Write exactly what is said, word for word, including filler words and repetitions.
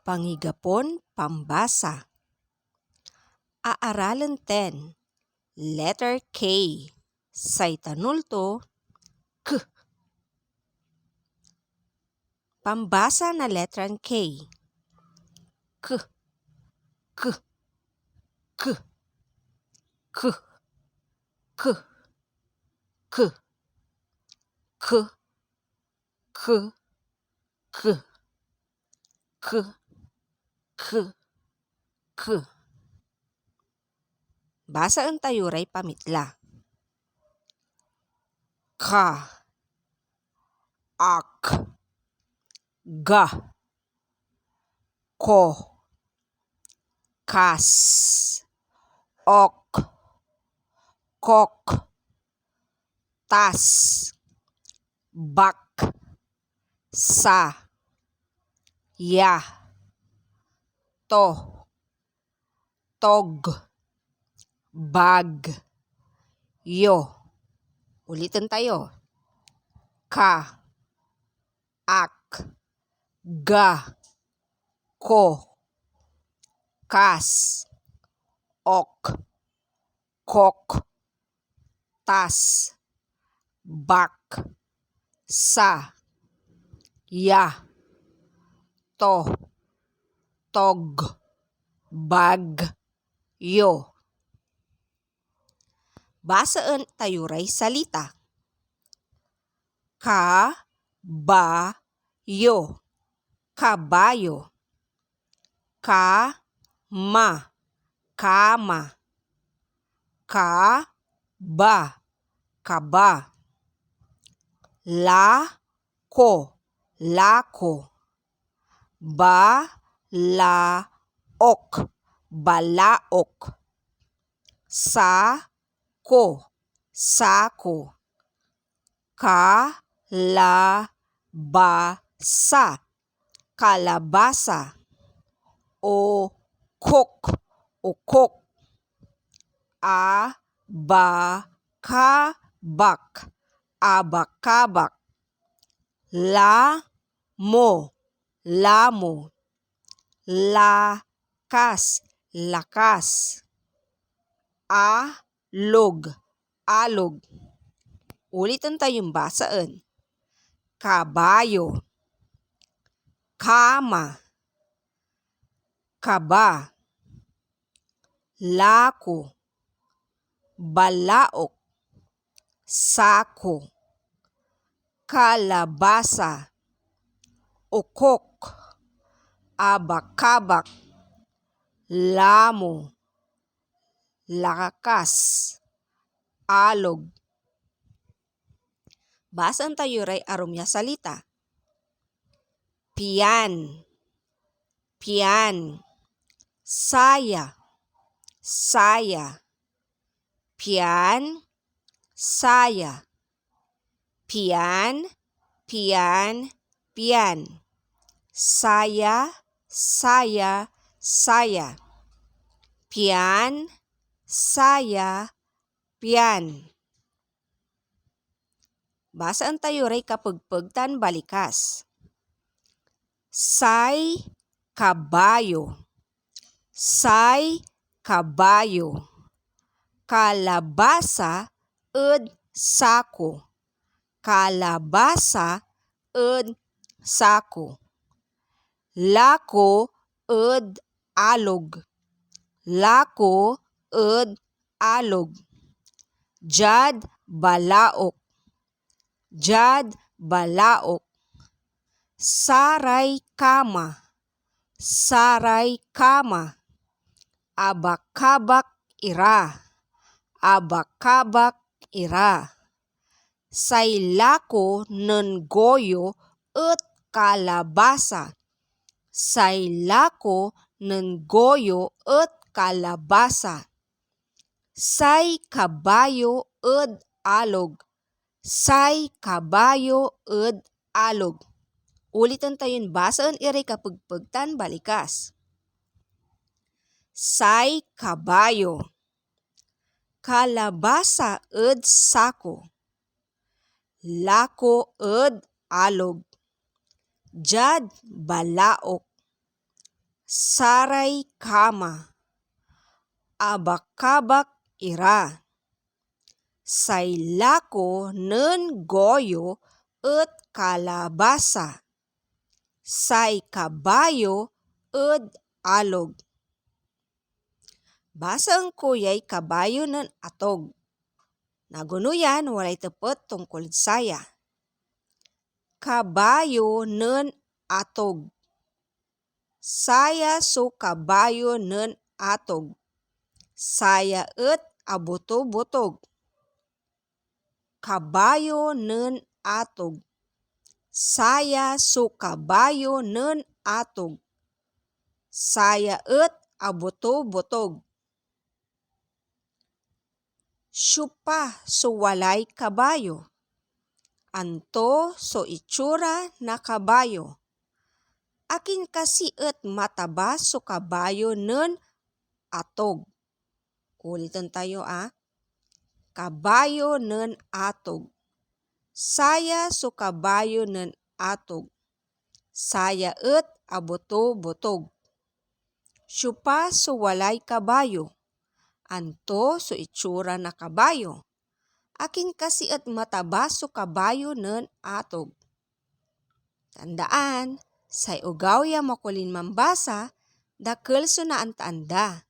Pangigapon pambasa. Aaralen ten, letter K. Say tanul to, K. Pambasa na letran K. K, K, K, K, K, K, K, K, K, K, K. Basaen tayo ray pamitla. Ka, ak, ga, ko, kas, ok, kok, tas, bak, sa, ya, to, tog, bag, yo. Uliten tayo. Ka, ak, ga, ko, kas, ok, kok, tas, bak, sa, ya, to, tog, bag, yo. Basaen tayo ray salita. Ka, ba, yo. Kabayo. Ka, ma, kama. Ka, ba, kaba. La, ko, lako. Ba, la, ok, balaok. Sa, ko, sako. Ka, la, ba, sa, kalabasa. O, kok, okok. A, ba, ka, bak, abakabak. La, mo, lamo. La, kas, lakas. A, log, alog. Uliten tayon basaen. Kabayo, kama, kaba, lako, balaok, sako, kalabasa, okok, abakabak, lamo, lakas, alog. Basaen tayo ray arum ya salita. Pian, pian. Saya, saya. Pian, saya. Pian, pian, pian. Saya, saya, saya. Pian, saya, pian. Basaen tayo ray kapegpeg tan balikas. Say kabayo. Say kabayo. Kalabasa ed sako. Kalabasa ed sako. Lako ed alog. Lako ed alog. Diad balaok. Diad balaok. Saray kama. Saray kama. Abakabak ira. Abakabak ira. Say lako nen goyo et kalabasa. Say lako nen goyo et kalabasa. Say kabayo ed alog. Say kabayo ed alog. Uliten tayon basaen iray kapegpeg tan balikas. Say kabayo. Kalabasa ed sako. Lako ed alog. Diad balaok. Saray kama, abakabak ira. Say lako nen Goyo et kalabasa. Say kabayo ed alog. Basaen ko yay kabayo nen atog. Nagono yan walay tepet tongkol ed saya. Kabayo nen atog. Saya so kabayo nen atog. Saya et abotobotog. Kabayo nen atog. Saya so kabayo nen atog. Saya et abotobotog. Siopa so walay kabayo? Anto so itsura na kabayo? Akin kasi et mataba so kabayo nen atog? Uliten tayo, a. Kabayo nen atog. Saya so kabayo nen atog. Saya et abotobotog. Siopa so walay kabayo? Anto so itsura na kabayo? Akin kasi et mataba so kabayo nen atog? Tandaan, say ogaw ya makulin mambasa, dakel so naantaan da.